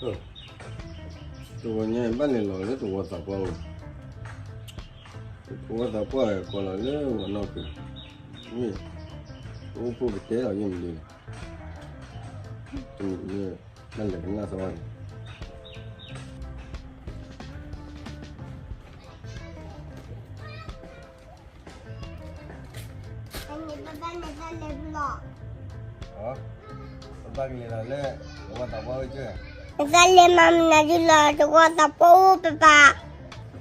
တဝီညါအံၤဘၣ်လဲၤလီၤလၢတဝီသးပှၢ်အိၣ်, တဝီသးပှၢ်အံၤကိးလီၤလၢဝီနီၢ်ခုၣ်, မ့ၢ်, အိၣ်ဖှိၣ်ကတဲလီၤယမနုၤလဲၣ်, တမ့ၢ်လၢ, ဘၣ်လဲၤကနၣ်သီန့ၣ် အန့ၣ်ပဘၣ်န့ၣ်တၢ်လဲၤဘျီ, ပဘၣ်ကလဲၤလီၤလၢ, တဝီသးပှၢ်ဝဲကၢၢ်, နတၢ်လဲၤမၤမနုၤဒ်လီၤ တဝီသးပှၢ်အိၣ်ပပၢ်,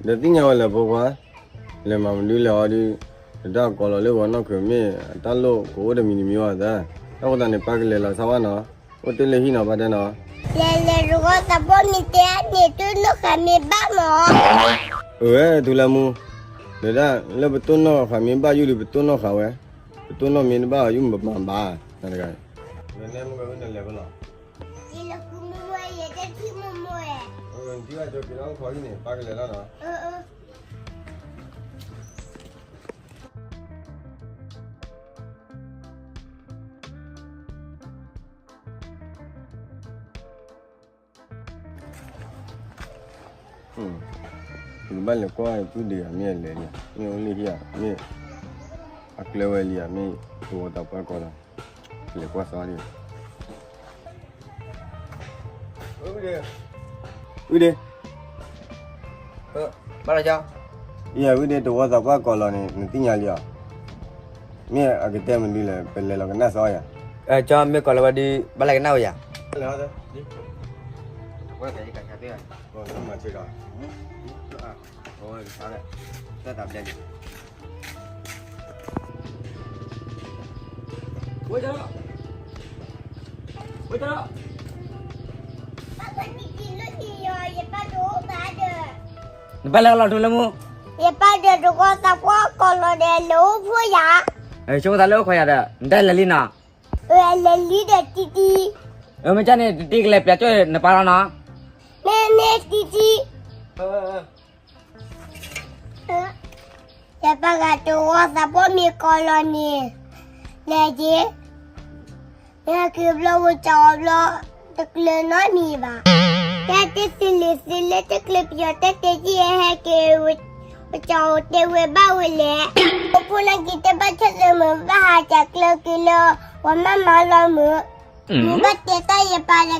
ဒီးသ့ၣ်ညါဝဲလၢဖိခွါ, လဲၤမၤမနုၤလဲၤအီၤဒုး, တဒၣ်ကိးလီၤလၢဝီနီၢ်ခုၣ်မ့ၢ်အတၢ်လိၣ်ကအိၣ်တမံၤတမံၤအီၤသၢ, တၢ်ဃိသတးန့ၣ် ပၢ်ကလဲၤလီၤဆါဝဲနီၤ, အိၣ်တ့ၢ်လၢဟံၣ်နီၤ ပၢ်တဲနီၤ, လဲၤလဲၤတဝီသးပှၢ်မ့ၢ်တဲန့ၣ် တိၢ်နီၣ်ဃာ်မ့ၢ်ဘၣ်မး, အဝဲ ထူလၢမူ, ဒီးဒၣ်လၢပတိၢ်နီၣ်ဃာ်မ့ၢ်ဘၣ်ယုၢ်ဒီး ပတိၢ်နီၣ်ဃာ်ဝဲ, ပတိၢ်နီၣ်မ့ၢ်တဘၣ်အီၤယုၢ်မပမၤဘၣ်, နတဂၤ, နလဲၤဘၣ်လီၤ, ထံၣ်ဘၣ်က့ၤလီၤခီဟံၣ်န့ၣ် ပၢ်ကလဲၤလီၤနီၤ. ပကဘၣ်လဲၤကွၢ်ဖုဒံးဧါ မ့ၢ်အလဲၤလံဧါ, မ့ၢ်အိၣ်လၢဟံၣ်ဧါ, မ့ၢ်, အကျဲဝဲလံဧါ, မ့ၢ်တဝီသးပှၢ်ကိးလီၤ, လဲၤကွၢ်သီဒံး ဝံၤဒ့, ဘၣ်လီၤကၠီ, ယဝံၤဒ့ တဝီသးပှၢ်ကိးလီၤန့ၣ် နသ့ၣ်ညါလံဧါ, မ့ၢ်အကတဲမနုၤလဲၣ် ပလဲၤလီၤကနၣ်သီယၤ, ကၠီမ့ၢ်ကိးလီၤဝဲဒုး ဘၣ်လဲၤကနၣ်ဝဲယၤ, တၢ်သးဘျဲၣ် နဘၣ်လဲၤလီၤထူလၢမူ, ယပၢ်ဒီးတဝီသးပှၢ်ကိးလီၤဒီး လဲၤအိၣ်ဖှိၣ်ယၤ, ဆိကမိၣ်သးလၢအိၣ်ခိးယၤဒီး နတၢ်လဲၤလံနီၤ, လဲၤလံဒီးတံတံ, မ့ၢ်ကၢ်န့ၣ် တံတံကလဲၤပျးကၠိၣ်နပၢ်လီၤနီၤ, မ့ၢ်မ့ၢ်တံတံ ယပၢ်ဂၤတဝီသးပှၢ်မ့ၢ်ကိးလီၤန့ၣ်, လဲၤက့ၤ, မ့ၢ်ဟဲက့ၤဘျီဝဲကၠီဘျီ, တကျၢၤနီတမံၤဘၣ်, တၢ်တဲသ့လံာ်သ့လဲၣ် တကျၢၤပယီၤတၢ်တဲက့ၤဟဲက့ၤ, ဝဲကၠီတဲဝဲဘၣ်ဝဲလဲၣ်, ပဖိလၢက့ၤတဲဘၣ်ဆၢၣ်သၢမုၢ် ဘၣ်ဟးစၢ်ကျၢၤက့ၤလၢ, ပှၤမၤမၤလီၤမုၢ် မ့ၢ်ဘၣ်တဲတၢ်ယပၢ်တဂၤ,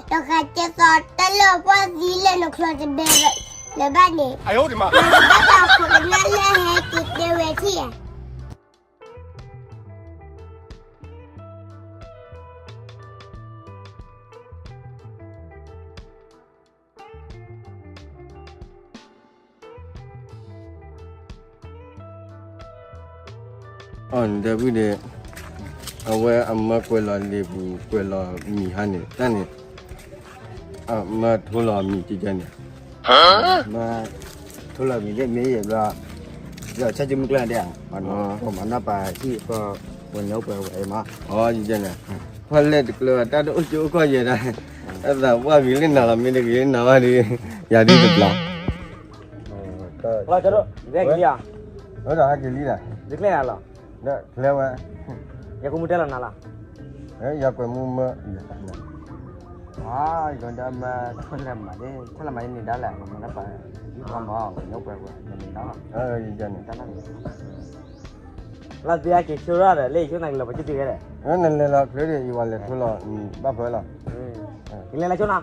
ဒီးဃးကဲသိးတၢ်လၢပှၢ်သံလၢနချီတဘဲလၢၤဘၣ်န့ၣ်, ဘၣ်တၢ်ဖိကနၣ်လၢဟဲက့ၤတဲဝဲထံၣ်ဧါ. အီၣ်နတဲဘုၣ်ဒဲး, အဝဲအမၢကွဲးလီၤလံာ်ပူၤ ကွဲးလီၤမံၤဟါန့ၣ် တၢ်န့ၣ်, အမၢထိလီၤမံၤကကဲန့ၣ်, မၢထိလီၤမံၤလၢမ့ၢ်ယဲၢ်ဘျီ, ဒီးဆၣ်ကမုၢ်ကျၢၢ်ဒဲး, ပှၤနီၢ်ပှၤမၤနီၣ်ပာ်ဟံၣ်ကီၢ်, ပှၤညီပှၤဝဲမး, အီၤယကဲန့ၣ်, ဖီလဲၣ်တကျၢၤ တၢ်တအိၣ်ကၠိအိၣ်ကီၢ်ယဲၢ်ဒၣ်, အသးပှၢ်ဂ့ၤလၢနၤလီၤ မ့ၢ်တဂ့ၤလၢနၤဘၣ်ဒီး, ယၤဒုတဘျီ ဝဲဒီးဟဲက့ၤလံဒီး, ကျဲလီၤ, ကျဲဝဲ, ယကွဲးမူတဲလီၤနၤလီၤ, ယကွဲးမူမၢ, ယကဒၣ်မၤ, ထီၣ်လၢမၤန့ၣ်ဒါလဲၣ်, မၤနီၣ်ပာ်, ယဖီမၤ, ညီပှၤပှၤ, လၢသ့အက့ၤဆိရၣ်ဒီး လၢယဆိနၤက့ၤလီၤပှၤက့ၤတုၤခဲဒီး, နလဲၤလီၤချ့ဒီး ယဝၤလဲၤထိလီၤမံၤဘၣ်ဖၢလီၤ, ကလဲၤလၢဆိနီၤ,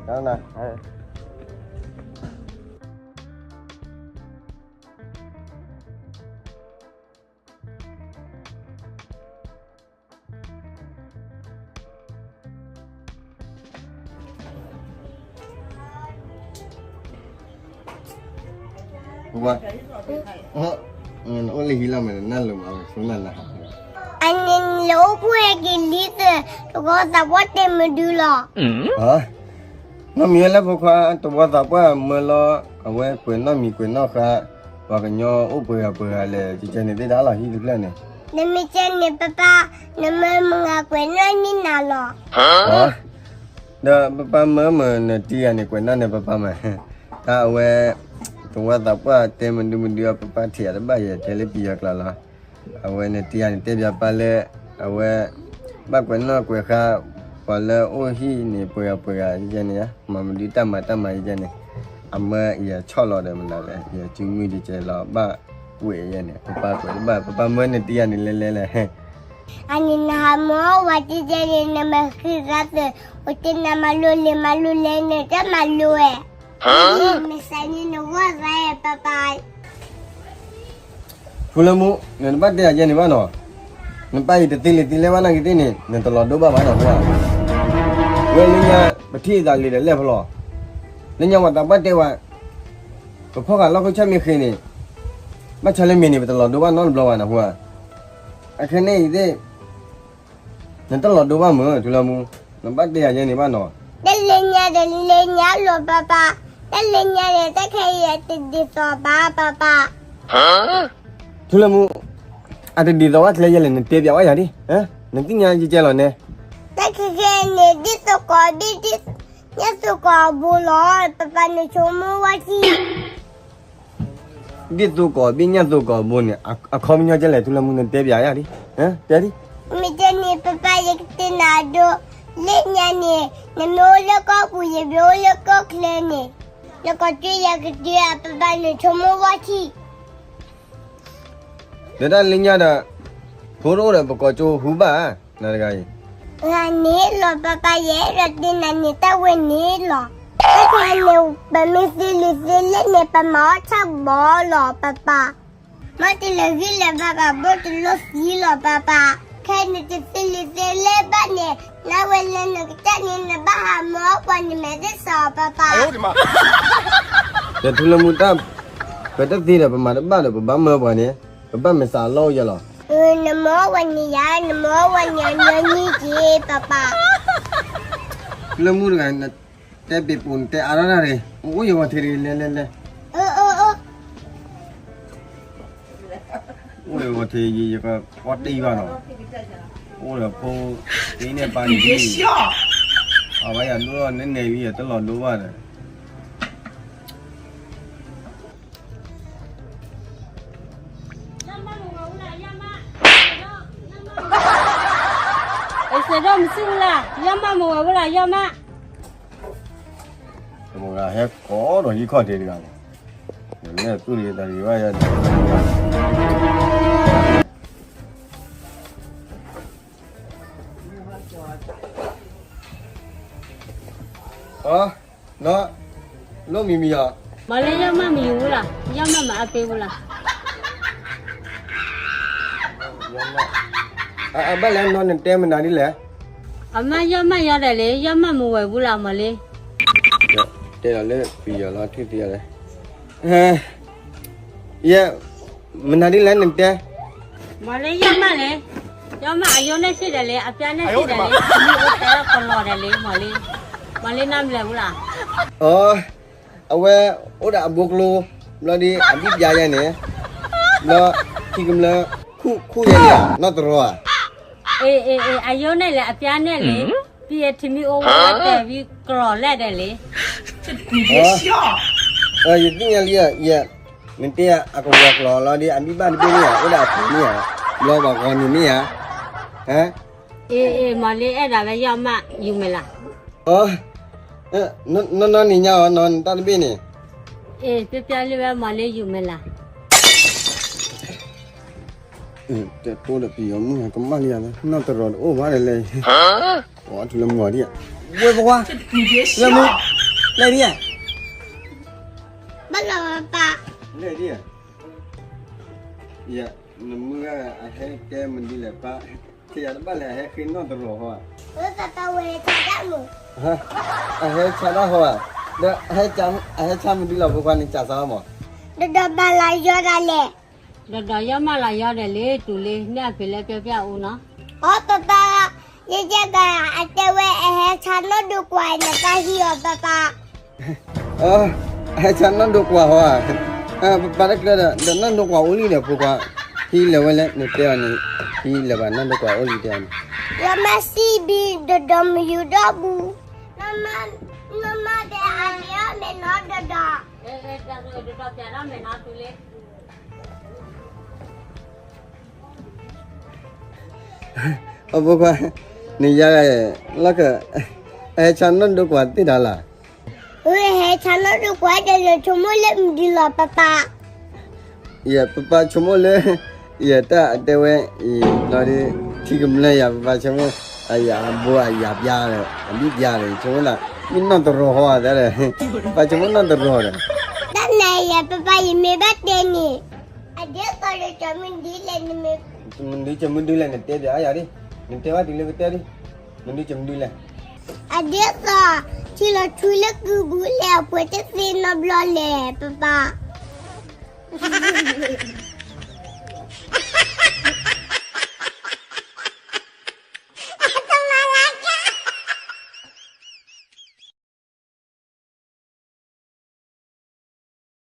တၢ်နၤ အိၣ်လၢဟံၣ်လီၤမး နနၢ်လိၤမး ဆိနၢ်လၢဟး, အန့ၣ်လၢအိၣ်ဖှိၣ်ဟဲက့ၤလံသၢ, တဝီသးပှၢ်တဲမနုၤလီၤ, နီၢ်မံၤလၢဖိခွါ တဝီသးပှၢ်မၢလီၤ, အဝဲကွဲးနီၣ်မံၤကွဲးနီၣ်ဃါ, ပှၤကညီအိၣ်ပှဲၤဂၤပှဲၤဂၤလဲၣ် ကကဲန့ၣ်သ့ၣ်တၢ်လီၤဟံၣ်တဖျၢၣ်န့ၣ်, နမ့ၢ်ကဲန့ၣ်ပပၢ်, နမၢမုၢ်ဂၤကွဲးနီၣ်န့ၢ်နၤလီၤ, ဒီးပပၢ်မၢမုၢ်နတံၤဂၤန့ၣ် ကွဲးနီၣ်န့ၣ်ပပၢ်မး, တၢ်အဝဲ, တဝီသးပှၢ်တဲမဒုမဒုအပပၢ်ထံၣ်အတဘၣ်ယဲၢ်တဲလၢပယီၤကျါလီၤ, အဝဲနတံၤဂၤန့ၣ်တဲပၠးပၢ်လၢ, အဝဲ, ဘၣ်ကွဲးနီၣ်ကွဲးဃါ, ပှၤလၢအိၣ်ဟံၣ်န့ၣ် ပှဲၤဂၤပှဲၤဂၤယဲန့ၣ်, မၤမနုၤတၢ်မၤတၢ်မၤယဲန့ၣ်, အမၢယဆီၣ်လီၤဒီးမနုၤလဲၣ်, ယစုမုၢ်ယကဲလီၤဘၣ်ကွဲးယဲန့ၣ်, ပပၢ်ကွဲးတဘၣ်, ပပၢ်မၢနတံၢ်ယၤန့ၣ်လဲၤလဲၤလဲၣ်. အန့ၣ်နဟးမၢဝဲတံၢ်ယဲန့ၣ် နမၤဃံသးသုး, အိၣ်တ့ၢ်နၤမၤလိလဲၤမၤလိလဲၤန့ၣ် တၢ်မၤလိဝဲ, မ့ၢ်စးန့ၣ်နဂီၢ်သးပၢ်ပၢ် ဖူလၢမူ, နတဘၣ်တဲယၤယဲန့ၣ်ဘၣ်နီၤ, နပၢ်အံၤတသ့လံာ်သ့လဲၢ်ဘၣ်နာ်က့ၤသ့ၣ်န့ၣ် နတလီၤဒိဘၣ်ဘၣ်နီၤဟူဧါ, ဝဲလၢညါ ပထံၣ်အသးလံဒီးလဲၣ်ဖဲလဲၣ်, လၢညါဝဲသးဘၣ်တဲဝဲ, ပဖီၣ်ဃာ်လီၢ်ခိၣ်ဆၢမ့ၢ်ဃ့န့ၣ်, ဘၣ်ဆၣ်လၢမ့ၢ်န့ၣ် ပတလီၤဒိဘၣ်နီတဘျီဘၣ်နီၤဟူဧါ, အခဲန့ၣ်အံၤသ့ၣ် နတလီၤဒိဘၣ်မုၢ် ထူလၢမူ, နဘၣ်တဲယၤယဲန့ၣ်ဘၣ်နီၤ, တလ့ညါဒီးလ့ညါလီၤပၢ်ပၢ်, တလ့ညါဒီးတၢ်ခဲအံၤတဒ်သိးဘၣ်ပၢ်ပၢ် ထူလၢမူ, အတဒ်သိးဘၣ်ကျဲယဲလဲၣ် နတဲပျးဝဲယၤဒ်, နသ့ၣ်ညါယကဲလီၤနဲ, တၢ်ခဲခဲန့ၣ် ဒ်သိးကိးဘ့ၣ်ဒ်, ညၣ်သိးကိးဘိလီၤ, ပၢ်ပၢ်နဆိကမိၣ်ဝဲထံ ဒ်သိးကိးဘ့ၣ်ညၣ်သိးကိးဘိန့ၣ် အခီပညီကဲလဲၣ် ထူလၢမူ နတဲပျးယၤဒ်, တဲဒ်, မ့ၢ်တဲန့ၣ် ပၢ်ပၢ်ယကတဲနၤဒိ, လ့ညါန့ၣ် နမ့ၢ်အိၣ်လၢကီၢ်ပူၤ ယမ့ၢ်အိၣ်လၢကီၢ်ချၢန့ၣ်, နကိးကၠိယၤကတုၤဧါ ပၢ်ပၢ်နဆိကမိၣ်ဝဲထံ ဒီးတၢ်လၢညါဒီး, ဖိတအိၣ်ဒီးပကိးကၠိဟူဘၣ်ဧါ, နတဂၤအံၤ, ဂၤန့ၣ်လီၤပၢ်ပၢ် ယအဲၣ်ဒိးတဲနၤန့ၣ် တၢ်ဝဲန့ၣ်လီၤ, တၢ်ခဲအံၤန့ၣ် ပမ့ၢ်သ့လံာ်သ့လဲၢ်န့ၣ် ပမၤအီၣ်ဆၣ်ဘီလီၤပၢ်ပၢ်, မ့ၢ်တလဲၤဂံၢ်လဲၤဘါဘၣ် ဘိၣ်တလိၣ်သံလီၤပၢ်ပၢ်, ခဲအံၤနတသ့လံာ်သ့လဲၢ်ဘၣ်န့ၣ် နဝဲလၢနကတၢၢ်န့ၣ် နဘၣ်ဟးမၤအီၣ်ပှၤနမဲာ်သ့ၣ်စီၤပၢ်ပၢ် ဒီးထူလၢမူတၢ်, ပတသ့ဒီး ပမၤတဘၣ်ဒီး ပဘၣ်မၢပှၤန့ၣ်, ပဘၣ်မဲာ်သးအလီၢ်အိၣ်ယဲလီၤ, နမၤအီၣ်ဝဲန့ၣ်ယၤ, နမၤအီၣ်ဝဲန့ၣ် အညီနုၢ်က့ၤပၢ်ပၢ်, ထူလၢမူတဂၤ, တဲပ့ၤပိာ်နတဲအါထီၣ်တၢ်တဂ့ၤ, အိၣ်ယဂီၤထံးတဂ့ၤ လဲၤလဲၤလဲၤ, အိၣ်ယဂီၤထံး ယကပီၣ်တံၢ်ဘၣ်နီၤ, အိၣ်ဒီးဖိ, သ့န့ၢ်ပၢ်န့ၣ်, အဝဲယၤဒိၣ်ထီၣ်နဲနဲလံ ယတလီၤဒိဘၣ်ဒီး အစဲးဒီးမစုလၢ်, ယီၢ်မၢ်မဝဲဝဲလၢယီၢ်မၢ်, တမဂၤဟဲကိးဒီးဟံးခီၣ်ထံးတဂၤလီၤ, လဲၤသူၣ်တဂ့ၤတၢ်တဂ့ၤဘၣ်ယၤ, အ, နီၢ်, လိၣ်မံၤမံၤအီၤ, မၤလၢယီၢ်မၢ်မံၤဝဲလၢ်, ယီၢ်မၢ်မၤအါပ့ၤဝဲလၢ်, အဘၣ်လဲၣ်နီၢ် နတဲမနုၤဒ်လဲၣ်, အမၢ်ယီၢ်မၢ်ယီၤဒဲးလံ, ယီၢ်မၢ်မဝဲဝဲလၢ်မၤလံ, တဲလီၤလၢပယီၤလီၤထံၣ်သ့လဲၣ် ယဲ, မနုၤဒ်လဲၣ်နတဲ, မၤလၢယီၢ်မၢ်လံ, ယီၢ်မၢ်အယိန့ၣ်စံၣ်ဒဲးလံ, အပျါန့ၣ်စံၣ်ဒဲးလံ, မ့ၢ်အိၣ်တဲကလီၤဒဲးလံ, မၤလံ, မၤလံနမလဲၤဝဲလၢ်, အ, အဝဲအိၣ်ဒီးအဘိကျိ, ဘျီဒီးအဘံၣ်ပျါယဲန့ၣ်, ဘျီ, ခံကမျၢၢ်, ခူၣ်ယဲန့ၣ်, နီၢ်တရီဧါ, အယိန့ၣ်လံ အပျါန့ၣ်လံ, ပယဲထံမ့ၢ်အိၣ်ဝဲတဲဝံၤကလီၤလဲၣ်ဒဲးလံ ယသ့ၣ်ညါလံ, နတဲအကဝီၤကျိၤလီၤဒီး အဘံၣ်ဘၣ်တဘ့ၣ်န့ၣ်ဧါ, အိၣ်ဒီးအပူၤန့ၣ်ဧါ, ဘျီပှၤဂီၤန့ၣ်မ့ၢ်ဧါ, အ့ အ့ မၤလံ အဲၣ်ဒိးဝဲယီၢ်မၢ် ယူၤမဲာ်လး, နီၢ်နီၢ်န့ၣ်ညါအီၤ နီၢ်နတၢ်တဘ့ၣ်န့ၣ်, အ့ ပျဲပျဲလံဝဲ မၤလံ ယူၤမဲာ်လး တဲတိဒီးပယီၤမုၣ် ကမၣ်လံယၤလၢ နီၢ်တရီတအိၣ်ဘၣ်ဒ်လဲၣ်, ထူလၢမူဒံး, ဝဲပှၤ, လၢမူ, လဲၤဒံး, ဘၣ်လီၤပၢ်, လဲၤဒံး, ယ, နမုၢ်ဂၤအဟဲတဲမနုၤလဲၣ်ပၢ်, ထံၣ်ယၤတဘၣ်လဲၣ် အဟဲဃ့နီၢ်တရီဟီဧါ, အဟဲဆါဒၣ်ဟီဧါ, ဒီးအဟဲဆါမနုၤလီၤ ဖိခွါန့ၣ် ကးစါမး, ဒီးဒီးဘၣ်လၢယီၤဒၣ်လဲာ် ဒီးဒီးယီၢ်မၢ်လၢယီၤဒဲးလံ တူၢ်လံ မ့ၢ်အဖံးလၢပျဲပျဲအူနီၤ, အိ ပၢ်ပၢ်, ယဲယဲၢ်ဂၤ အတဲဝဲအဟဲဆါနီၢ်ဒိကွၢ် နတၢ်ဟံၣ်အီၤပၢ်ပၢ်, အဟဲဆါနီၢ်ဒိကွၢ်ဟီဧါ, ပၢ်ပၢ်တကျၢၤဒီး ဒီးနီၢ်ဒိကွၢ်အိၣ်လံဒီး ဖိခွါ, ဟံးလဲၤဝဲလဲၣ် နတဲအီၤန့ၣ်, ဟံးလဲၤဘၣ်နီၢ်ဒိကွၢ်အိၣ်လံတဲအီၤန့ၣ်, လီၤမၢ်စံးဘံၣ် ဒီးဒီးမယူၤဒီးဘူး, နီၢ်မၢ်ဒီးအတဲအီၤမဲာ်နီၤဒီးဒီး, အဖိခွါ, နယၤလီၤက, အဟဲဆါနီၢ်ဒိကွၢ်သ့ၣ်တၢ်လီၤ. အဟဲဆါနီၢ်ဒိကွၢ်ဒီး ယဆိကမိၣ်လၢမနုၤလီၤပၢ်ပၢ်. ယဲ ပၢ်ပၢ်ဆိကမိၣ်လၢ ယဲတၢ်အတဲဝဲ အံၤလီၤဒီး ထံကမျၢၢ်ယၤ ပၢ်ပၢ်ဆိကမိၣ် အယၤအဘိအယၤပျါဒီး အဘံၣ်ပျါဒီး ဆိကမိၣ်လၢ မ့ၢ်နီၢ်တရီၤဟီသးဒီး ပၢ်ဆိကမိၣ်နီၢ်တရီၤဒီး တၢ်နၤယဲ ပၢ်ပၢ် ယမ့ၢ်ဘၣ်တဲန့ၣ် အဒ်သိးဒီး ကမုၢ်ဒုလဲၣ် နမ့ၢ် မနုၤကမုၢ်ဒုလဲၣ် နတဲဒီးအါယၤဒ်, နတဲဘၣ်တုၤလၢကတဲဒ်, မနုၤကမုၢ်ဒုလဲၣ်. အဒ်သိး ထံလီၤဆူလၢကုပူၤလဲၣ် အပှဲၤတသ့နီတဘျီလဲၣ် ပၢ်ပၢ်.